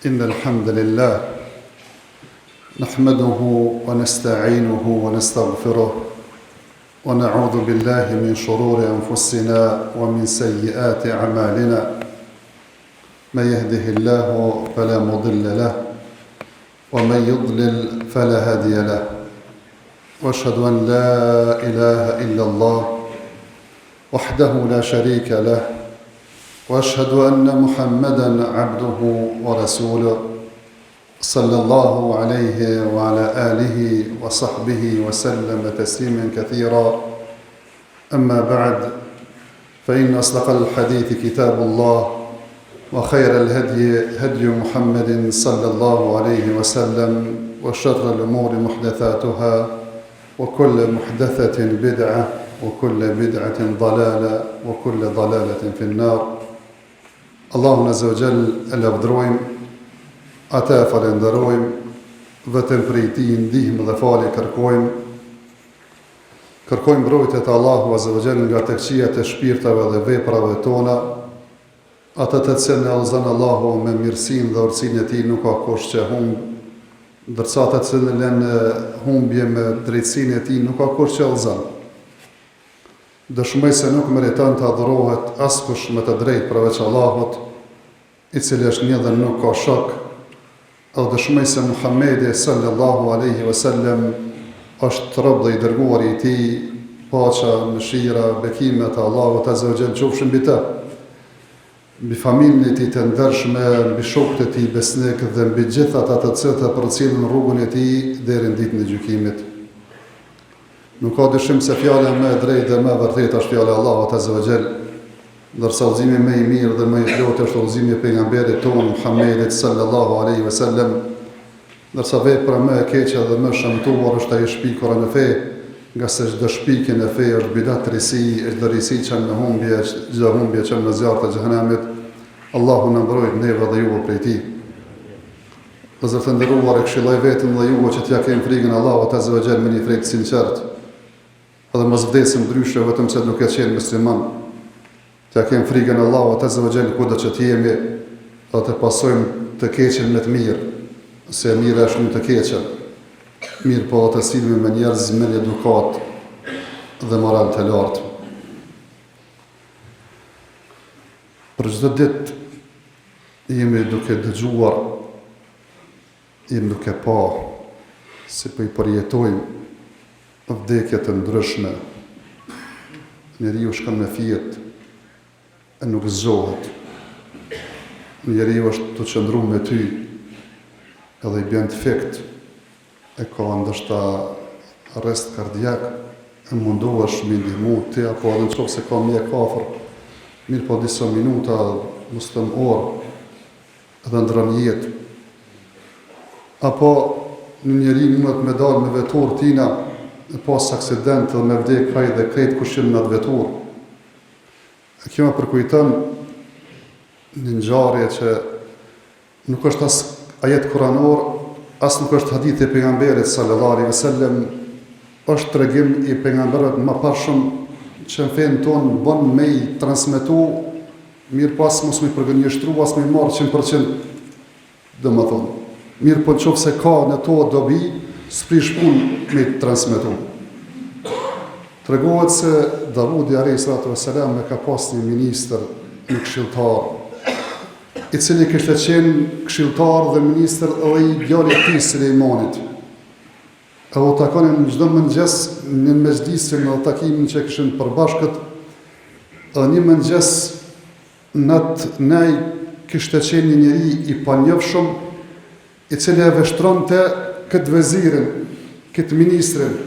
إن الحمد لله نحمده ونستعينه ونستغفره ونعوذ بالله من شرور أنفسنا ومن سيئات أعمالنا من يهده الله فلا مضل له ومن يضلل فلا هادي له واشهد ان لا اله الا الله وحده لا شريك له واشهد ان محمدا عبده ورسوله صلى الله عليه وعلى اله وصحبه وسلم تسليما كثيرا اما بعد فان اصدق الحديث كتاب الله وخير الهدي هدي محمد صلى الله عليه وسلم وشر الامور محدثاتها وكل محدثة بدعة وكل بدعة ضلالة وكل ضلالة في النار Allahun Azza wa Jall e lavdërojmë, atë e falënderojmë, vetëm prej tij ndihmë dhe falje kërkojmë. Kërkojmë mbrojtje te Allahu Azza wa Jall nga të këqijat e shpirtave dhe veprave tona. Atë të cilin e udhëzon Allahu me mirësinë dhe urtësinë e Tij nuk ka kush që e humb, ndërsa atë të cilin e lën në humbje me drejtësinë e Tij nuk ka kush që e udhëzon. Dëshmoj se nuk meriton të adhurohet askush me të drejtë përveç Allahut, i cili është një dhe nuk ka shok, dhe dëshmoj se Muhammedi sallallahu alejhi ve sellem është rob dhe i dërguari i Tij, paqja, mëshira, bekimet e Allahut azza wa jall qofshin mbi të, mbi familjen e tij të ndershme, mbi shokët e tij besnikë dhe mbi gjithë ata të cilët e përcjellin rrugën e tij deri në ditën e gjykimit. Nuk ka dyshim se fjala më e drejtë dhe më e vërtetë është fjala e Allahut azza wa jall, ndërsa udhëzimi më i mirë dhe më i plotë është udhëzimi i pejgamberit tonë Muhammedit sallallahu alaihi wasallam, ndërsa vepra më e keqe dhe më e shëmtuar është ajo e shpikura në fe, ngase çdo shpikje në fe është bidat risi, e çdo risi çon në humbje, çdo humbje çon në zjarr të xhehenemit. Allahu na mbrojt neve dhe juve prej tij. Vëllezër të nderuar, e këshilloj veten dhe juve që t'ia kemi frikën Allahut azza wa jall me një frikë të sinqertë dhe mos vdesim ndryshe vetëm se duke qenë musliman. T'ia kemi frikën Allahut azza wa jall kudo që të jemi dhe të pasojmë të keqen me të mirë, se e mira e shlyn të keqen. Mirëpo dhe të sillemi me njerëz me një edukatë dhe moral të lartë. Për çdo ditë Jemi duke dëgjuar, jemi duke pa si po i përjetojmë vdekje të ndryshme. Njeriu shkon me fjet e nuk zgjohet. Njeriu është tu qëndru me ty edhe i bjen të fikt e ka ndoshta arrest kardiak e mundohesh me i ndihmu ti apo edhe në qoftë se ka mjek afër, mirëpo disa minuta, mos them orë, edhe ndrron jetë. Apo një njeri mundet me dalë me veturë tina, me pas aksident dhe me vdek ai dhe krejt kush janë në atë veturë. E kjo më përkujton një ngjarje që Nuk është as ajet kuranor, as nuk është hadith i pejgamberit sallallahu alaihi wasallam, është tregim i pejgamberëve të mëparshëm që në fenë tonë bon me i transmetu, mirëpo as mos me i përgënjeshtru, as me i marrë 100%, domethënë. Mirëpo në qoftë se ka në to dobi, s'prish punë me i transmetu. Tregohet se Davudi alayhi salatu wasalam e ka pas një ministër, një këshilltar, i cili kishte qenë këshilltar dhe ministër edhe i djalit të tij Sulejmanit. Edhe u takonin çdo mëngjes në mexhlisin dhe takimin që kishin përbashkët, edhe një mëngjes në atë nejë kishte qenë një njeri i panjofshëm, i cili e vështronte këtë vezirin, këtë ministrin,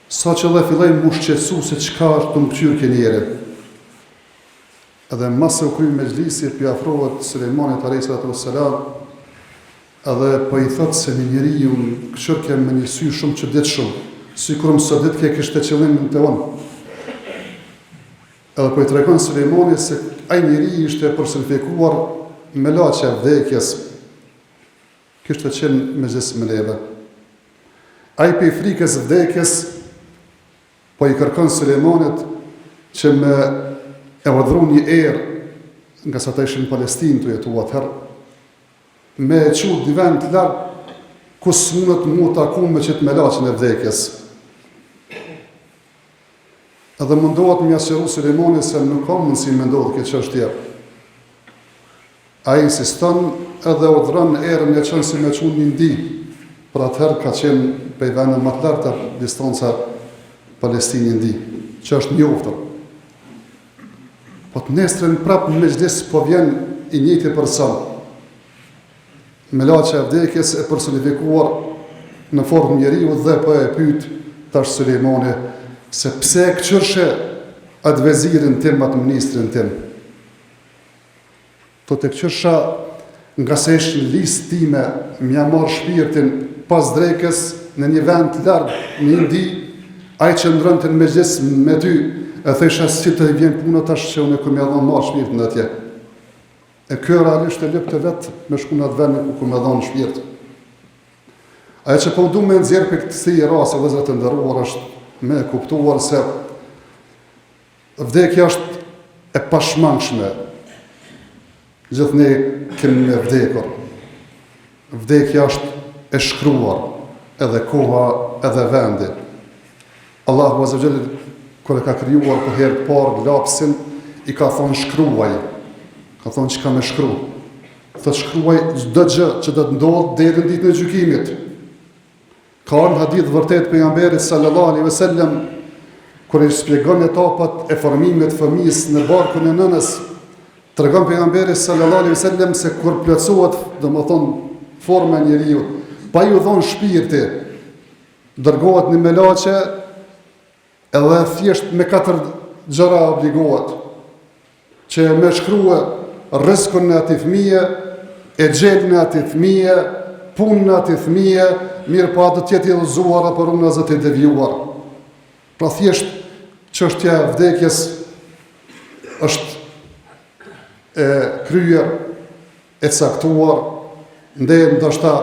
saqë edhe filloi m'u shqetësu se çka është tu më kqyrë ky njeri. Edhe mbasi u kry mexhlisi po i afrohet Sulejmanit alejhi salatu ves selam edhe po i thotë se një njeri më kqyrke me një sy shumë çuditshëm, sikur më soditke kishte qëllim te unë. Edhe po i tregon Sulejmani se ai njeri ishte personifikuar melaqja e vdekjes, kishte qenë mexhlis me neve. Ai prej frikës vdekjes Po i kërkon Sulejmanit që me e urdhru një erë, ngase ata ishin në Palestinë tu jetu atëherë. me e çu në vend të larg ku s'mundet mu taku me qit melaqen e vdekjes. Edhe mundohet me ia sqaru Sulejmani se nuk ka mundësi me ndodhë kjo çështje. Ai insiston edhe urdhëron erën e çon si me çu në Indi, për atëherë ka qenë prej vendeve më të largëta distanca Palestinë-Indi, që është njoftur. Po të nesërmen prapë në mexhlis po vjen i njëjti person. Melaqja e vdekjes e personifikuar në formë njeriu dhe po e pyet tash Sulejmani se pse e këqyrshe atë vezirin tim, atë ministrin tim. Thotë e këqyrsha ngase ish në listë time me ia marrë shpirtin pas drekës në një vend të larg në Indi, ai qëndronte në mexhlis me ty, e thësha si të vjen puna tash që unë kom me ia dhonë marrë shpirtin atje. E ky realisht e lypte vetë me shku në atë vend ku kom me dhonë shpirt. Ajo që po du me nxjerr prej këtij rasti vëllezër të nderuar është me e kuptuar se vdekja është e pashmangshme. Gjithë ne kemi me vdekur. Vdekja është e shkruar, edhe koha, edhe vendi. Allahu Azza wa Jall kur e ka krijuar për herë të parë lapsin, i ka thonë shkruaj. Ka thonë çka me shkru. Thotë shkruaj çdo gjë që do të ndodhë deri në ditën e gjykimit. Ka ardhur në hadith vërtet pejgamberit sallallahu alaihi wasallam kur i shpjegon etapat e formimit të fëmijës në barkun e nënës, tregon pejgamberi sallallahu alaihi wasallam se kur plotësohet, domethënë forma e njeriut, pa ju dhon shpirti, Dërgohet një melaqe edhe thjesht me katër gjëra obligohet që me shkrue rrizkun e atij fëmije, exhelin e atij fëmije, punën e atij fëmije, mirëpo a do të jetë i udhëzuar apo runa Zot i devijuar. Pra thjesht çështja e vdekjes është e kryer e caktuar, ne ndoshta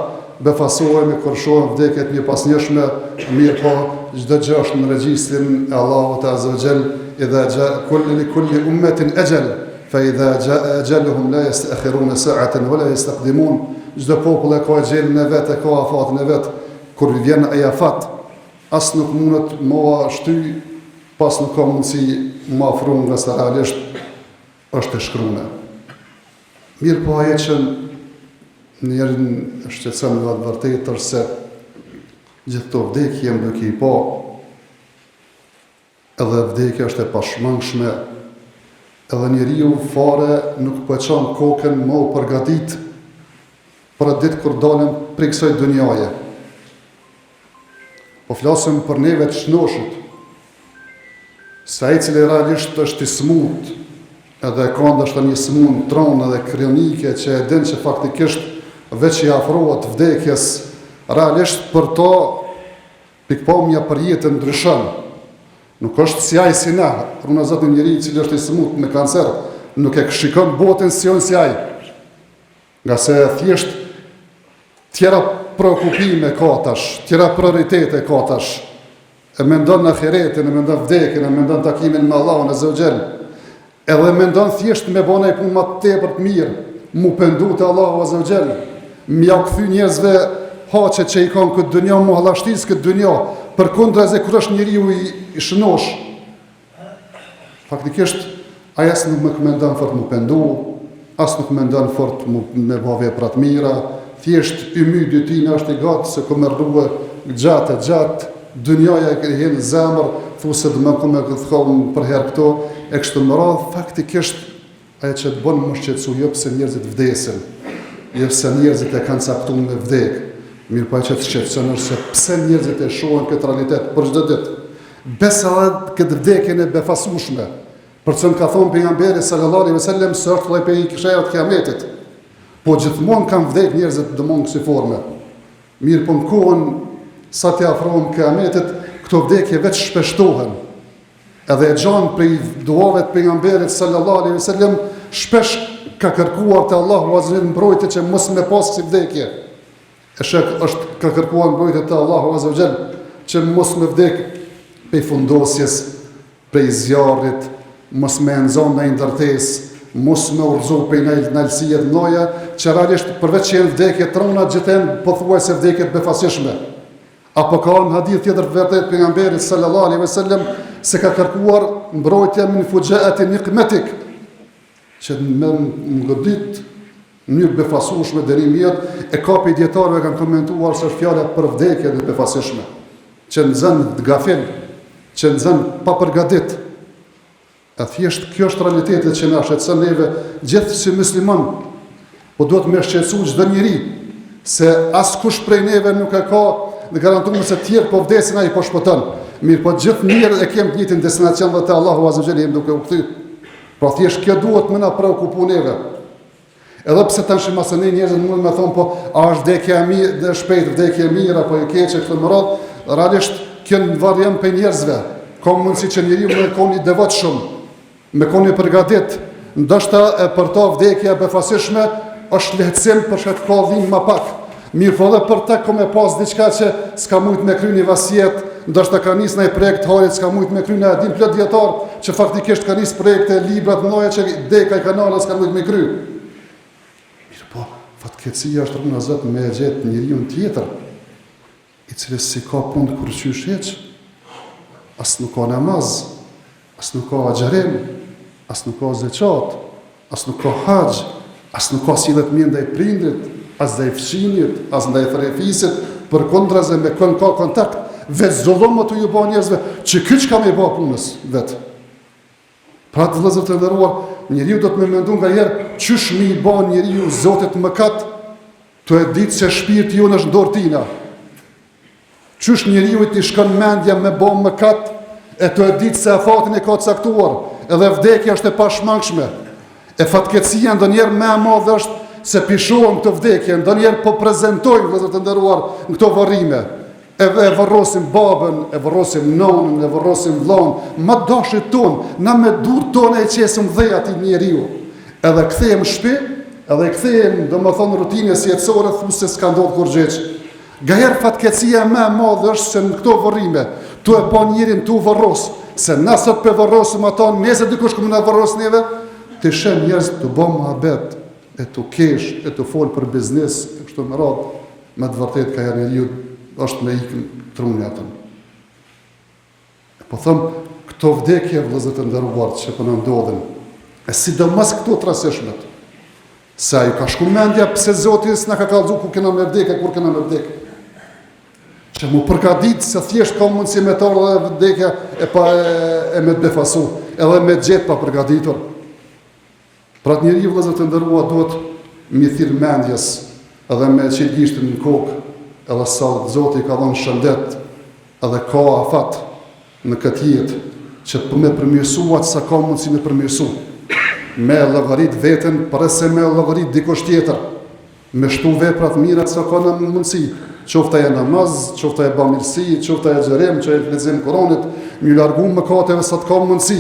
befasohemi kur shohim vdekje të njëpasnjëshme, mirëpo çdo gjë është në regjistrin e Allahut Azza wa Jall, idha ja kulli li kulli ummetin exhel, fa idha jaa ajaluhum la yasta'khiruna sa'atan wa la yastaqdimun. Çdo popull e ka exhelin e vet, e ka afatin e vet. Kur vjen ai afat, as nuk mundet m'u shty, po as nuk ka mundësi m'u afru ngase realisht është e shkrume. Mirëpo ajo që njerin e shqetëson në të vërtetë është se gjithë këto vdekje jemi duke i pa, edhe vdekja është e pashmangshme, edhe njeriu fare nuk po e çon kokën me u përgatit për atë ditë kur dalim prej kësaj dunjaje. Po flasim për neve të shnoshit, se ai i cili realisht është i smut, edhe ka ndoshta një smun t'ronë edhe kronike që e din që faktikisht veç i afrohet vdekjes, realisht për to pikëpamja për jetën ndryshon. Nuk është si ai si na, runa Zot një njeri i cili është i smut me kancer, nuk e shikon botën si unë si ai. Ngase thjesht tjera preokupime ka tash, tjera prioritete ka tash. E mendon ahiretin, e mendon vdekjen, e mendon takimin me Allahun Azza wa Jall. Edhe mendon thjesht me bo naj punë ma tepër të mirë, mu pendu te Allahu Azza wa Jall, me jau kthy njerëzve haqet që i kanë këtë dynja, mu hallashtis këtë dynja, përkundrazi kur është njeriu i, i shënosh, Faktikisht, ai as nuk mendon fort mu pendu, as nuk mendon fort mu, me ba vepra të mira, thjesht ymydi i tina është i gatë se ku me rrue gjatë e gjatë, dynjaja i hin në zemër, thu se do me ku me thonë për herë këto, e kështu me radhë, faktikisht, Ajo që të bën m'u shqetësu jo pse njerëzit vdesin, jo pse njerëzit e kanë caktu me vdek, mirëpo ajo që të shqetëson është se pse njerëzit e shohin këtë realitet për çdo ditë. Besa edhe këtë vdekjen e befasueshme, për të cilën ka thonë pejgamberi sallallahu alaihi wasallam se është lloj prej shenjave të kiametit. Po gjithmonë kanë vdek njerëzit domon kësi forme. Mirëpo në kohën sa t'i afrohem kiametit, këto vdekje veç shpeshtohen. Edhe e gjan prej duave të pejgamberit sallallahu alaihi wasallam shpesh ka kërkuar te Allahu azza wa mbrojtje që mos me pas kësi vdekje. E shek është ka kërkuar mbrojtje te Allahu azza wa jall që mos me vdek prej fundosjes, prej zjarrit, mos me nxon në ndërtesë. Mos me u rrëzu prej naltësie të mdhaja, që realisht përveç që janë vdekje të rëna, gjithë janë pothuajse vdekje të befasishme. Apo ka në hadith tjetër të vërtetë pejgamberit sallallahu alaihi wasallam se ka kërkuar mbrojtje min fuxhaati nikmetik, që me më godit në mënyrë befasueshme dënimi jot, e ka prej dijetarëve kanë komentuar se është fjala për vdekje të befasishme, që nxën gafil, që nxën pa përgatit. E thjesht kjo është realiteti që na shqetëson neve gjithë si musliman. Po duhet me shqetësu çdo njeri se askush prej neve nuk e ka të garantuar se tjerë po vdesin ai po shpëton. Mirëpo gjithë njerëzit e kemi të njëjtin destinacion dhe te Allahu Azza wa Jall jemi duke u kthy. Pra thjesht kjo duhet me na preokupu neve. Edhe pse tash masanej njerëzit mund me thonë po a është vdekja e mirë, dhe shpejt vdekje e mirë apo e keqe kështu me radhë, realisht kjo varion prej njerëzve. Ka mundësi që njeriu me kon i devotshëm, me kon i përgatit, ndoshta e për ta vdekja e befasishme është lehtësim për shkak ka dhimbje më pak. Mirëpo edhe për të ka me pas diçka që s'ka mujt me kry një vasijet, ndoshta ka nis naj projekt hajrit, s'ka mujt me kry, na e dim plot dijetarë që faktikisht ka nis projekte, libra të mëdha që deka i kanë ardhë s'ka mujt me kry. Mirëpo, fatkeqësia është runa Zot me e gjetë njeriun tjetër, i cili s'i ka punët kurrqysh hiç, as nuk ka namaz, as nuk ka agjërim, as nuk ka zeqat, as nuk ka haxh, as nuk ka sjellje të mirë ndaj prindrit, as ndaj fqinjit, as ndaj farefisit, përkundrazi me kon ka kontakt, veç zullum tu ju ba njerëzve, që ky çka me i ba punës vet. Pra të vëllezër të nderuar, njeriu do të me mendu nganjëherë, qysh me i ba njeriu Zotit mëkat, tu e ditë se shpirti jonë është n'dorë tina. Qysh njeriut i shkon mendja me bo mëkat e tu e ditë se afatin e ka caktuar, edhe vdekja është e pashmangshme. E fatkeqësia ndonjëherë më e madhe është se p'i shohim këto vdekje, ndonjëherë po prezentojmë vëllezër të nderuar në këto varrime. E, e varrosim babën, e varrosim nonën, e varrosim vllaun, më t'dashurit tonë, na me durë tona i qesim dhe atij njeriu. Edhe kthehem në shtëpi, edhe kthehem, domethënë rutinës jetësore, thu se s'ka ndodhur kurrgjë. Ngaherë fatkeqësia më e madhe është se në këto varrime, tu e pa njerin tu varros, se na sot pe varrosim ata, nesër dikush ka me na varros neve, ti sheh njerëz tu bo muhabet, e tu kesh, e tu fol për biznes, e kështu me radhë, me të vërtetë kaherë njeriu është me ikën truni atëm. E po them, këto vdekje vëllezër të nderuar që po na ndodhin, e sidomos këto të rastësishmet, se a ju ka shku mendja pse Zoti s'na ka kallzu ku kena me vdek e kur kena me vdek. Që mu përgatit se thjesht ka mundësi me të ardhë dhe vdekja e, pa, e, e me të befasu, edhe me të gjetë pa përgatitur. Pra të njeriu vëllezër të nderuar duhet mi thirr mendjes edhe me qit gishtin në kokë edhe sa Zoti i ka dhënë shëndet edhe ka afat në këtë jetë që për me përmirësu atë sa ka mundësi me përmirësu me e llogarit veten para se me e llogarit dikush tjetër Me shtu vepra të mira sa ka në mundësi, qoftë ajo namaz, qoftë ajo bamirësi, qoftë ajo agjërim, qoftë ajo lexim Kuranit, m'ju largu mëkateve sa të ka mundësi,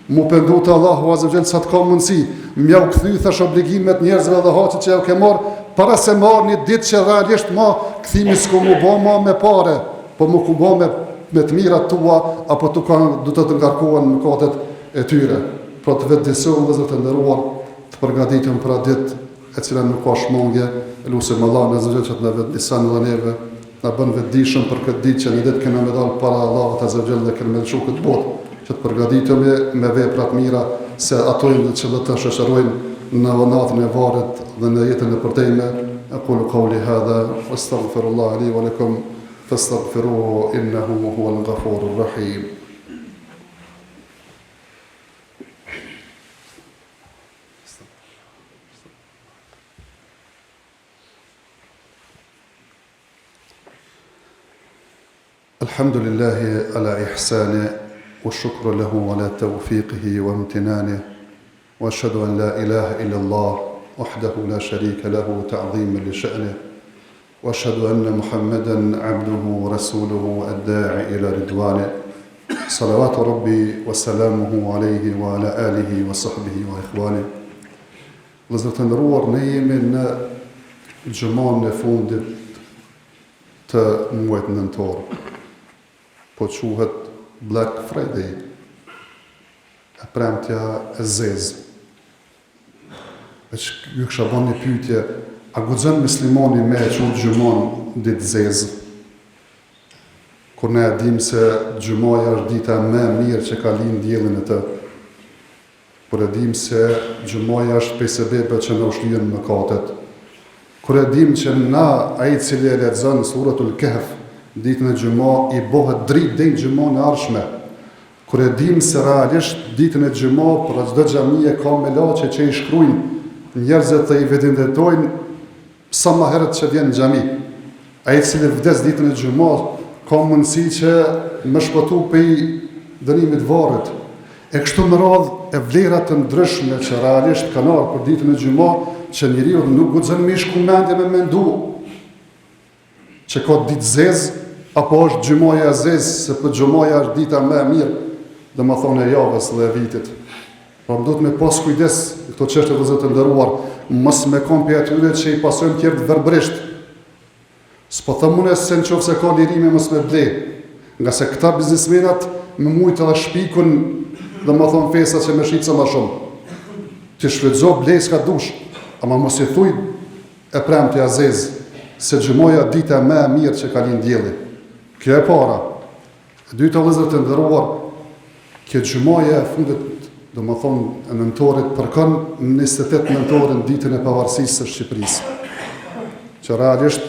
mu pendu te Allahu Azza wa Jall sa të ka mundësi, m'jau kthy thash obligimet njerëzve dhe haqet që jau ke marr, para se me ardh një ditë që realisht ma kthimi s'ka mu bo ma me pare, po mu ku bo me me të mirat tua apo tu ka do të të ngarkohen mëkatet e tyre. Pra të vetëdijesohem vëllezër të nderuar, të përgatitëm për atë ditë e cila nuk ka shmangie, e lusim Allahun Azza wa Jall që të na vetëdijson edhe neve, na bën vetëdijshëm për këtë ditë që një ditë kena me dalë para Allahut Azza wa Jall dhe kena me lëshu këtë botë, që të përgatitemi me vepra të mira, se ato janë që do të shoqërojnë në natën e varrit dhe në jetën e përtejme. Aqulu qawli hadha wastaghfirullaha li wa lakum fastaghfiruhu innahu huwal ghafurur rahim. الحمد لله على إحسانه والشكر له على توفيقه وامتنانه وأشهد أن لا إله إلا الله وحده لا شريك له تعظيما لشأنه وأشهد أن محمدا عبده ورسوله الداعي إلى رضوانه صلوات ربي وسلامه عليه وعلى آله وصحبه وإخوانه Vëllezër të nderuar, ne jemi në xhumanë e fundit të muajit nëntor. Po quhet Black Friday, e premtja e zezë. Veç ju kisha bo një pyetje, a guxon muslimani me e qujt xhumanë ditë zezë? Kur ne e dimë se xhumaja është dita më e mirë që ka lind dielli në të. Kur e dimë se xhumaja është prej sebepeve që na u shlyhen mëkatet. Kur e dimë që na, ai i cili e lexon Suratul Kehf ditën e xhuma i bohet dritë deri në xhumanë e ardhshme. Kur e dimë se realisht ditën e xhuma para çdo xhamie ka melaqe që i shkrujnë njerëzit dhe i evidentojnë sa ma herët që vjen në xhami. Ai i cili vdes ditën e xhuma ka mundësi që me shpëtu prej dënimit varrit. E kështu me radhë e vlera të ndryshme që realisht kanë ardhur për ditën e xhuma që njeriu nuk guxon me i shku mendja me mendu Që ka ditë zezë, apo është xhumaja e zezë, se po xhumaja është dita më e mirë, domethënë e javës dhe e vitit. Pra më duhet me pas kujdes në këto çështje vëllezër të nderuar, mos me kon prej atyre që i pasojmë tjerët verbërisht. S'po them unë se në qoftë se ka lirime mos me ble, ngase këta biznesmenat me mujtë edhe shpikun, domethënë festa që me shitë sa ma shumë. Ti shfrytëzo blej çka dush, ama mos i thuj E premtja e zezë, se xhumaja dita më e mirë që ka lind dielli. Kjo e para. E dyta vëllezër të nderuar, kjo xhumaja e fundit, domethënë e nëntorit përkon 28 nëntorin ditën e pavarësisë së Shqipërisë. Që realisht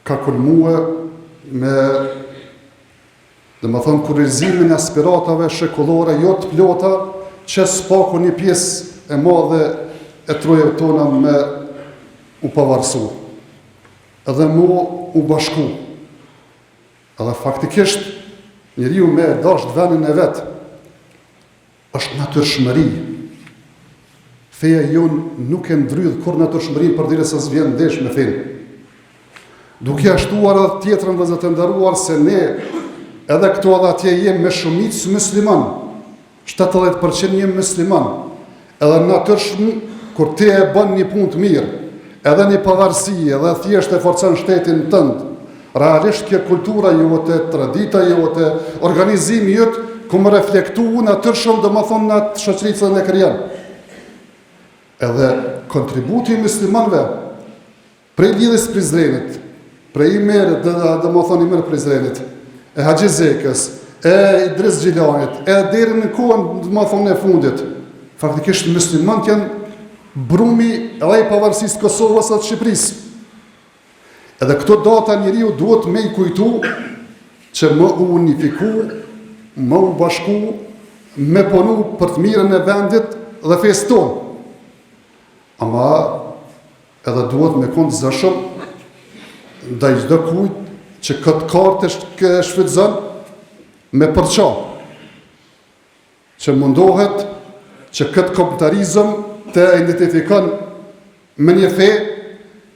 ka kulmue me Domethënë kurorëzimin e aspiratave shekullore jo të plota që së paku një pjesë e madhe e trojeve tona me u pavarësu edhe mu u bashku. Edhe faktikisht njeriu me e dashtë venin e vet Është natyrshmëri. Feja jonë nuk e ndrydh kurrë natyrshmërinë përderisa s'vjen ndesh me fenë. Duke ia shtuar edhe tjetrën vëllezër të nderuar se ne edhe këtu edhe atje jemi me shumicë musliman, 70% jemi musliman, Edhe natyrshëm kur ti e bën një punë të mirë, edhe një pavarësi, edhe thjesht e forcon shtetin tënd, realisht kjo kultura jote, tradita jote, organizimi jot, ka me reflektu natyrshëm, domethënë në atë shoqëri që e krijon. Edhe kontributi i muslimanëve Prej Lidhjes së Prizrenit, prej Ymerit, domethënë Ymer Prizrenit, e Haxhi Zekës, e Idriz Gjilanit, e deri në kohën, domethënë e fundit. Faktikisht muslimanët janë brumi edhe i pavarësisë të Kosovës dhe të Shqipërisë. Edhe këto data njeriu duhet me i kujtu që me u unifiku, me u bashku, me punu për të mirën e vendit dhe fesë tonë. Ama Edhe duhet me konë të zëshëm ndaj çdo kujt që këtë kartë e shfrytëzon me përça, që mundohet që këtë kombëtarizëm të identifikon me një fe,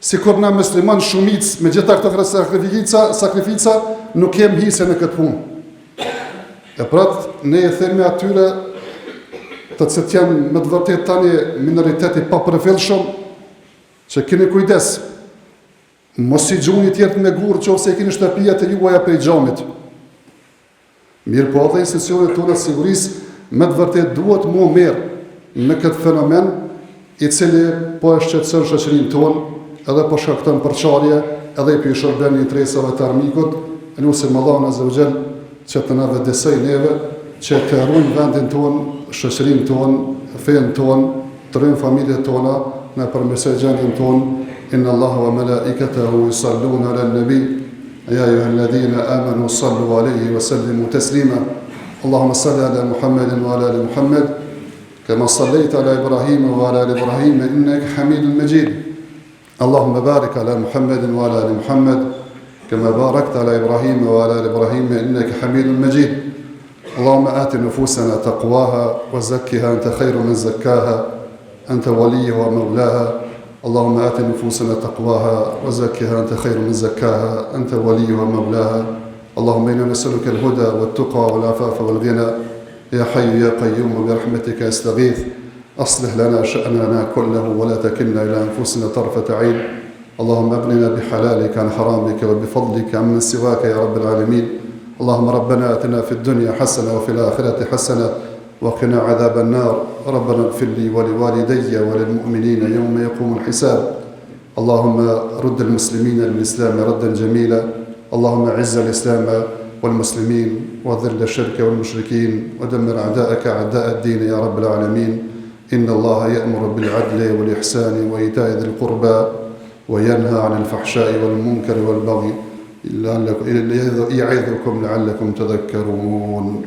sikur na musliman shumicë, me gjitha këto sakrifica, sakrifica, nuk kem hise në këtë punë. E pra, ne i themi atyre të cilët janë me të vërtetë tani minoritet i papërfillshëm, që keni kujdes, mos i gjuni tjerët me gurë qoftë se i keni shtëpiat e juaja prej xhamit. Mirëpo edhe institucionet tona të sigurisë me të vërtetë duhet m'u marrë me këtë fenomen i cili po e shqetëson shoqërinë tonë edhe po shkakton përçarje edhe i po i shërben interesave të armikut, e lusim Allahun Azze ve Xhel që të na vetëdijesojë neve që të ruajmë vendin tonë, shoqërinë tonë, fenë tonë, të ruajmë familjet tona, na përmirësojë gjendjen tonë, inna Allaha wa malaikatahu yusalluna ala nabi ya ayyuhalladhina amanu sallu alayhi wa sallimu taslima. Allahumma salli ala Muhammedin wa ala ali Muhammed. كما صليت على إبراهيم وعلى آل إبراهيم إنك حميد مجيد اللهم بارك على محمد وعلى آل محمد كما باركت على إبراهيم وعلى آل إبراهيم إنك حميد مجيد اللهم آت نفوسنا تقواها وزكها أنت خير من زكاها أنت وليها ومولاها اللهم آت نفوسنا تقواها وزكها أنت خير من زكاها أنت وليها ومولاها اللهم إنا نسألك الهدى والتقى والعفاف والغنى يا حي يا قيوم برحمتك استغيث أصلح لنا شأننا كله ولا تكلنا إلى أنفسنا طرفة عين اللهم أغننا بحلالك عن حرامك وبفضلك عمن سواك يا رب العالمين اللهم ربنا آتنا في الدنيا حسنة وفي الآخرة حسنة. وقنا عذاب النار ربنا اغفر لي ولوالدي وللمؤمنين يوم يقوم الحساب اللهم رد المسلمين للإسلام ردا جميلا اللهم عز الإسلام والمسلمين وذل الشرك والمشركين ودمر أعداءك أعداء الدين يا رب العالمين إن الله يأمر بالعدل والإحسان وإيتاء ذي القربى وينهى عن الفحشاء والمنكر والبغي يعظكم لعلكم تذكرون.